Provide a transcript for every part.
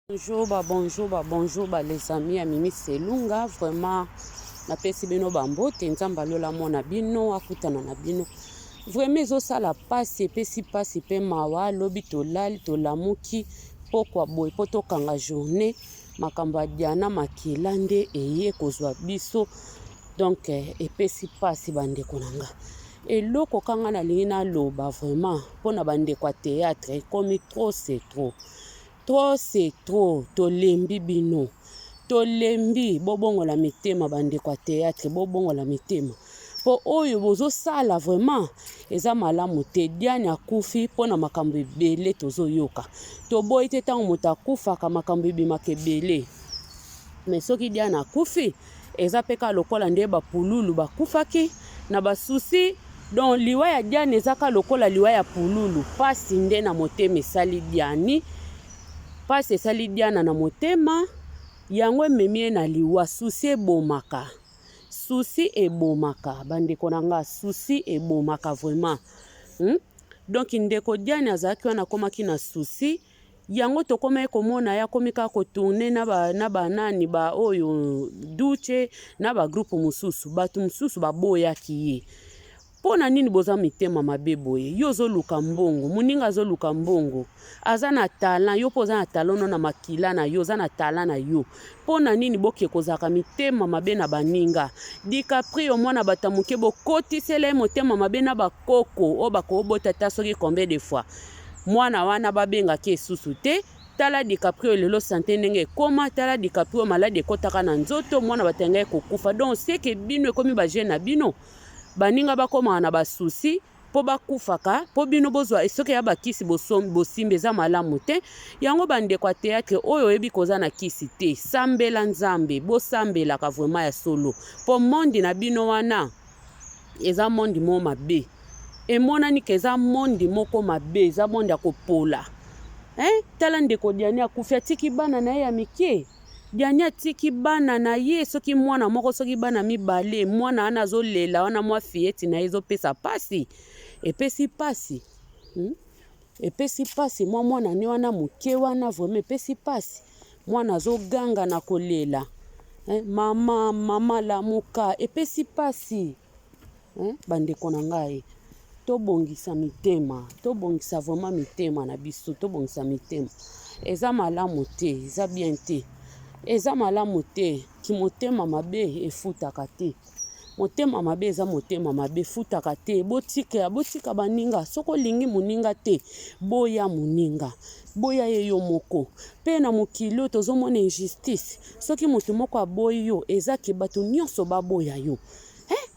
Bonjour ba bonjour ba bonjour ba les amis ya Mimi Selunga, vraiment napesi bino bambote. Nzambe alola mona bino, akutana na bino. Vraiment ezosala pasi, epesi pasi pe mawa. Lobi tolali tolamuki pokwa boye po tokanga journée, makambo ya Diana Makila nde eye kozwa biso. Donc epesi pasi bandeko na nga. Eloko kanga nalingi naloba vraiment mpona bandeko ya théâtre, ekomi trop c'est trop. Trop c'est trop, tolembi bino, tolembi. Bobongola mitema bandeko ya théâtre, bobongola mitema mpo oyo bozosala vraiment eza malamu te. Diane akufi mpo na makambo ebele tozoyoka. Toboyi te, ntango moto akufaka makambo ebimaka ebele, mais soki Diane akufi, eza mpe kaka lokola nde bapululu bakufaki na basusi. Donc liwa ya Diane eza kaka lokola liwa ya pululu. Pasi nde na motema esali Diani, pasi esali Diana na motema, yango ememi ye na liwa. Susi ebomaka, susi ebomaka bandeko na nga, susi ebomaka vraiment, Donc ndeko Diane azalaki wana, akomaki na susi yango, tokomaki komona ye akomi kaka kotourner na banani ba oyo duce na bagroupe mosusu. Bato mosusu baboyaki ye. Mpo na nini boza mitema mabe boye? Yo ozoluka mbongo, moninga azoluka mbongo, aza na talent, yo mpo oza na talent no na makila na yo, oza na talent na yo. Mpo na nini boke kozalaka mitema mabe na baninga? DiCaprio, mwana bato ya moke, bokotisela ye motema mabe na bakoko oyo bakobota ta soki combien de fois. Mwana wana babengaki esusu te. Tala DiCaprio lelo, santé ndenge ekoma. Tala DiCaprio, maladi ekɔtaka na nzoto, mwana bato yangai kokufa. Donc seke bino ekomi bajeune na bino, baninga bakomaka na basusi mpo bakufaka mpo bino bozwa soki ya bakisi bosimbi. Eza malamu te yango. Bandeko ya théâtre oyo oyebi koza na kisi te, sambela Nzambe. Bosambelaka vraiment ya solo, mpo monde na bino wana eza monde moko mabe. Emonani ke eza monde moko mabe, eza monde ya kopola, eh? Tala ndeko Diani akufi, atiki bana na ye ya mike. Diani atiki bana na ye, soki mwana moko, soki bana mibale. Mwana wana azolela wana, mwa fillette na ye, ezopesa pasi, epesi pasi, Epesi pasi, mwa mwana ne wana moke wana, vraiment epesi pasi. Mwana azoganga na kolela, eh, mama, mama lamuka. Epesi pasi, eh? Bandeko na ngai, tobongisa mitema, tobongisa vraiment mitema na biso, tobongisa mitema. Eza malamu te, eza bien te, eza malamu te. Kimotema mabe efutaka te. Motema mabe eza motema mabe, efutaka te. Botika, botika baninga. Soki olingi moninga te, boya moninga, boya ye yo moko. Mpe na mokili oyo tozomona injustice. Soki moto moko aboyi yo, eza ke bato nyonso baboya yo, eh?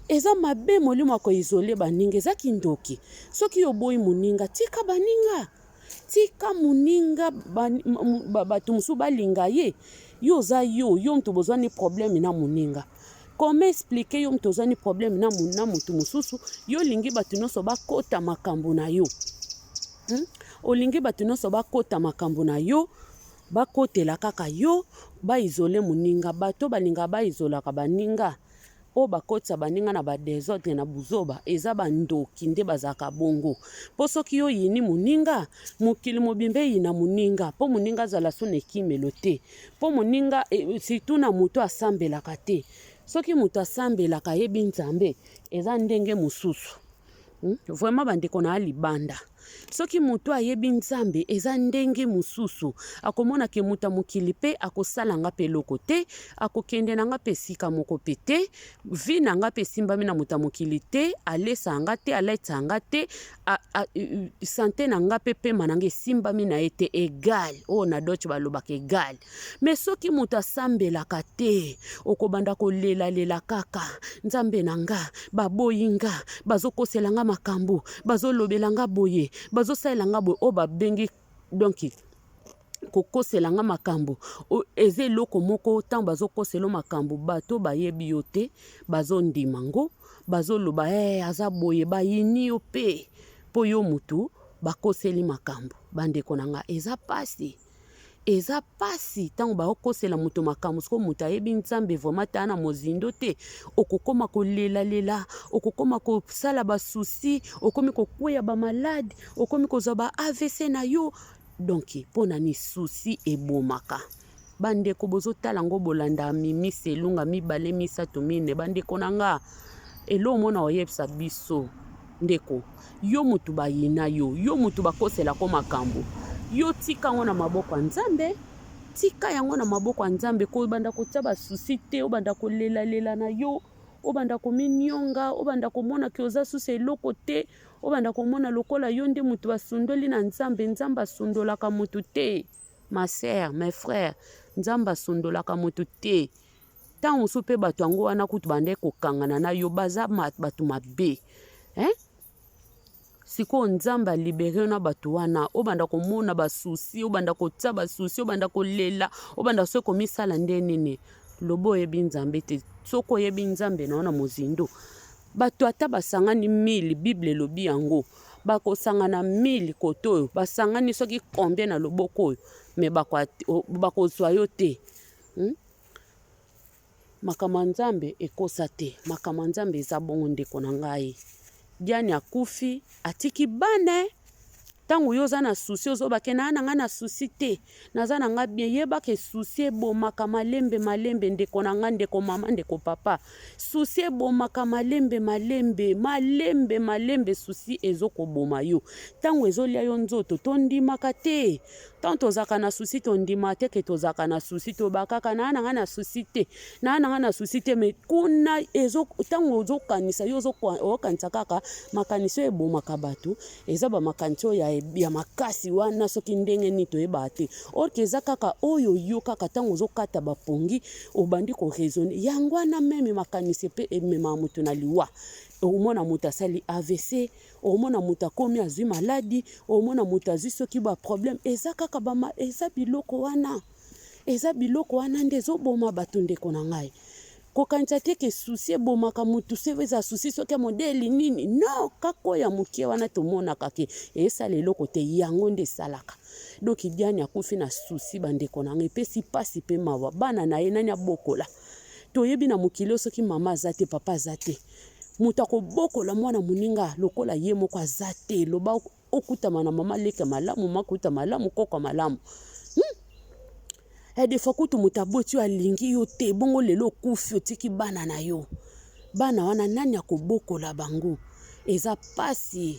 Eza mabe. Molimo ya koisoler baninga eza kindoki. Soki oboyi moninga, tika baninga, tika moninga, bato mosusu balinga ye. Yo oza yo, yo moto bozwani problème na moninga. Comment expliquer yo moto ozwani problème na motu mosusu, yo olingi bato nyonso bakota makambo na yo, Olingi bato nyonso bakota makambo na yo, bakotela kaka yo, baisoler moninga. Bato balingaka baizolaka baninga, oyo bakotisa baninga na badésordre na buzoba, eza bandoki nde bazalaka bongo. Mpo soki yo oyini moninga, mokili mobimba eyina moninga, mpo moninga azala so na ekimelo te. Mpo moninga, surtout na moto asambelaka te. Soki moto asambelaka, ayebi Nzambe, eza ndenge mosusu, Vraiment bandeko na ya libanda, soki moto ayebi Nzambe, eza ndenge mosusu. Akomona ke moto ya mokili mpe akosala nga mpe eloko te, akokende na nga mpe esika moko mpe te. Vie na nga mpe esimbami na moto ya mokili te, alesa nga te, alatisa nga te, santé na nga mpe pema na nga esimbami na ye te. Égal oyo na Deutsch balobaka égal. Mais soki moto asambelaka te, okobanda kolelalela kaka: Nzambe na nga, baboyi nga, bazokosela nga makambo, bazolobela nga boye, bazosalela nga boye. Oyo babengi donc kokosela nga makambo, eza eloko moko. Ntango bazokosela makambo, bato bayebi yo te, bazondima ngo, bazoloba hey, aza boye, bayini yo mpe mpo yo motu bakoseli makambo. Bandeko na nga, eza pasi, eza pasi ntango bakosela moto makambo. Soko moto ayebi Nzambe vraiment taa na mozindo te, okokoma kolelalela, okokoma kosala basusi, okomi kokweya bamaladi, okomi kozwa ba AVC na yo. Donc mpo na nini souci ebomaka? Bandeko bozotala yango bolanda Mimi Selunga mibale misato mine bandeko na nga eloo mona oyebisa biso ndeko yo mutu bayina yo yo mutu bakosela ko makambo yo tika yango na maboko ya Nzambe tika yango na maboko ya Nzambe kobanda kotia ba souci te obanda kolelalela na yo obanda kominionga obanda komona ke oza susu eloko te obanda komona lokola yo nde mutu basundoli na Nzambe. Nzambe asundolaka mutu te, ma sœur, mes frères, Nzambe asundolaka mutu te. Ntango mosusu mpe bato yango wana kutu bandaki kokangana na yo baza bato mabe hein? Sikoyo Nzambe alibere yo na bato wana, obanda komona basusi, obanda kotia basusi, obanda kolela, obanda soki komisala nde nini. Loba oyebi Nzambe te. Soki oyebi Nzambe na yo na mozindo, bato ata basangani 1000, Bible elobi yango, bakosangana 1000 kote oyo, basangani soki combien na loboko oyo, me bakozwa yo te. Makambo ya Nzambe ekosa te. Makambo ya Nzambe eza bongo ndeko na ngai. Diane akufi, atiki bana. Ntango yo oza na souci, ozoba ke naa na ngai na souci te, naza na ngai bien. Yeba ke souci ebomaka malembe malembe, ndeko na ngai, ndeko mama, ndeko papa. Souci ebomaka malembe malembe, malembe malembe, souci ezokoboma yo. Ntango ezolia yo nzoto, tondimaka te. Tant tozalaka na souci, tondima te ke tozalaka na souci, tobaka kaka naa na ngai na souci te, naa na ngai na souci te, mais kuna ezo ntango ozokanisa yo ozokanisa kaka makanisi oyo ebomaka bato, eza ba makanisi oyo ya makasi wana soki ndenge nini toyebaka te, or que eza kaka oyo yo kaka ntango ozokata bapongi obandi ko raisonner yango wana meme makanisi mpe ememaka moto na liwa. Omona moto asali AVC, omona moto akomi azwi maladi, omona moto azwi soki ba problème, eza kaka ba eza biloko wana, eza biloko wana nde ezoboma bato ndeko na ngai. Kokanisa te ke souci ebomaka motu, se eza souci soki ya modele nini, non, kaka oyo ya moke wana tomonaka ke esala eloko te, yango nde esalaka. Donc Diane akufi na souci bandeko na ngai, epesi pasi pe mawa. Bana na ye nani abokola? Toyebi na mokili oyo soki mama aza te, papa aza te, moto akobokola mwana moninga lokola ye moko aza te. Loba okutama na mama leki malamu, makuta malamu, koko malamu. Des fois kutu moto aboti yo alingi yo te, bongo lelo okufi otiki bana na yo. Bana wana nani akobokola bango? Eza pasi,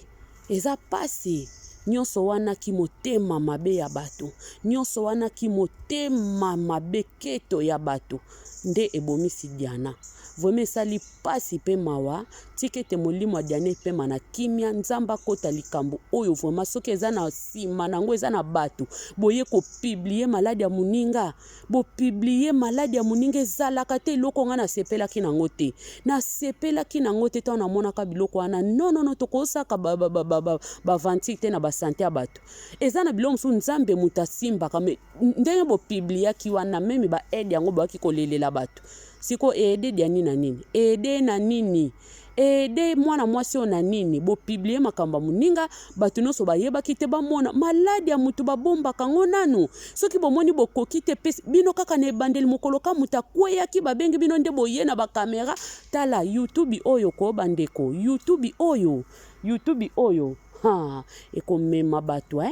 eza pasi. Nyonso wana ki motema mabe ya bato, nyonso wana ki motema mabe keto ya bato nde ebomisi Diana. Vraiment esali pasi pe mawa. Tika ete molimo ya Diana epema na kimia. Nzambe akota likambo oyo vraiment, soki eza na nsima nango eza na bato boye kopublier maladi ya moninga, bopublier maladi ya moninga ezalaka te. Eloko nga nasepelaki nango te, nasepelaki nango te ntango namonaka biloko wana. Non, non, non, tokosaka baventure te na basante ya bato. Eza na biloko mosusu Nzambe moto asimbaka, me ndenge bopubliaki wana meme ba aide yango boyaki kolelela bato. Sikoyo aide Diani na nini? Aide na nini? Aide mwana mwasi oyo na nini? Bopublier makambo ya moninga, bato nyonso bayebaki te, bamona maladi ya motu babombaka yango nanu. Soki bomoni bokoki te, pesi bino kaka na ebandeli mokolo ka moto akweyaki, babengi bino nde boye na bakamera. Tala YouTube oyo ko bandeko, YouTube oyo, YouTube oyo ha ekomema bato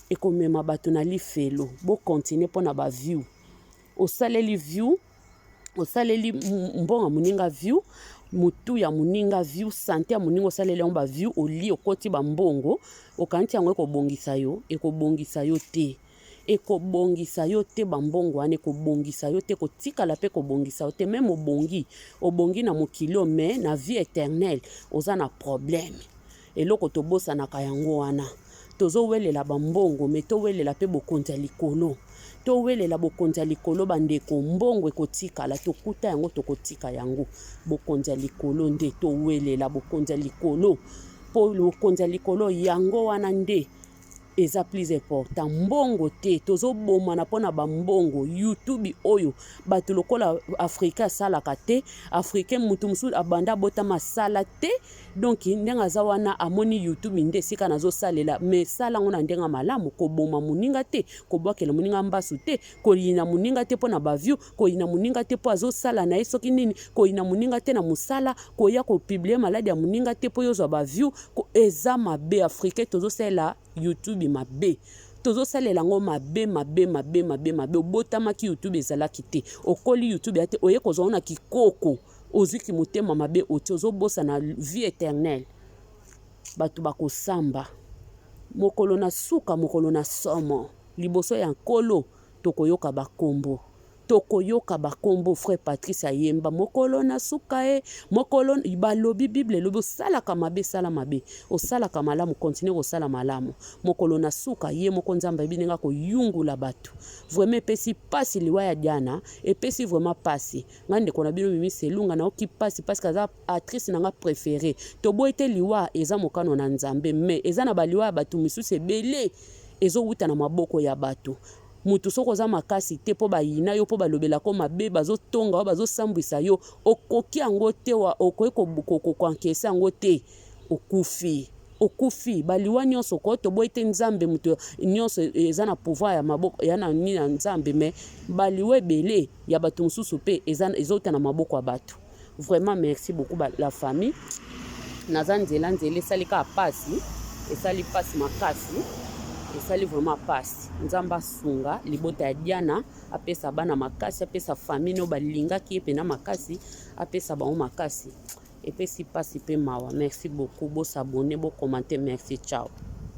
ekomema bato na lifelo. Bokontinue mpona ba view, osaleli view, osaleli mbongo moninga view, mutu ya moninga view, sante ya moninga osaleli yango ba view, olie okoti bambongo, okanisi yango ekobongisa yo, ekobongisa yo te, ekobongisa yo te. Bambongo wana ekobongisa yo te, kotikala mpe kobongisa yo te. Meme obongi, obongi na mokili oyo, mais na vie éternelle oza na problème. Eloko tobosanaka yango wana, tozowelela bambongo, me towelela mpe bokonzi ya likolo, towelela bokonzi ya likolo bandeko. Mbongo ekotikala, tokuta yango, tokotika yango. Bokonzi ya likolo nde towelela, bokonzi ya likolo, mpo bokonzi ya likolo yango wana nde eza plus important. Mbongo te, tozobomana mpona bambongo. YouTube oyo bato lokola africain asalaka te, africain mutu mosusu abanda abotama asala te, donc ndenge aza wana amoni YouTube nde esika nazosalela, mais sala yango na ndenge malamu, koboma moninga te, kobwakela moninga mbasu te, koyina moninga te mpo na baview, koyina moninga te mpo azosala na ye soki nini, koyina moninga te na mosala, koya kopublier maladi ya moninga te mpo yozwa baview. Eza mabe. Africain tozosalela YouTube mabe. Tozosalela yango mabe mabe mabe mabe mabe. Obotamaki YouTube ezalaki te, okoli YouTube ya te, oye kozwa ngo na kikoko, ozwi kimotema mabe otie, ozobosana vie éternelle. Bato bakosamba mokolo na suka, mokolo na somo liboso ya Nkolo. Tokoyoka bakombo, tokoyoka bakombo. Frère Patrice ayemba mokolo na suka e mokolo balobi. Bible elobi osalaka mabe, sala mabe, osalaka malamu, continue kosala malamu. Mokolo na suka, ye moko Nzambe ayebi ndenge akoyungula bato. Vraiment epesi mpasi, liwa ya Diana epesi vraiment mpasi. Ngai ndeko na bino Mimi Selunga, nayoki mpasi parce que aza actrice na nga préférée. Toboyi te, liwa eza mokano na Nzambe, mais eza na baliwa ya bato misusu ebele ezowuta na maboko ya bato. Motu soki oza makasi te mpo bayina yo, mpo balobelako mabe, bazotonga yo, bazosambwisa yo, okoki yango te, okoki koencaisser yango te, okufi, okufi. Baliwa nyonso ko toboyi te, Nzambe moto nyonso eza na pouvoir ya maboko ya na nini ya Nzambe, mais baliwa ebele ya bato mosusu mpe ezouta na maboko ya bato. Vraiment merci beaucoup la famille. Naza nzela nzela, esali kaka pasi, esali pasi makasi, esali vraiment pasi. Nzambe asunga libota ya Diana, apesa bana makasi, apesa famille oyo balingaki ye mpena makasi, apesa bango makasi. Epesi mpasi mpe mawa. Merci beaucoup, bos'abonner, bocommenter. Merci, ciao.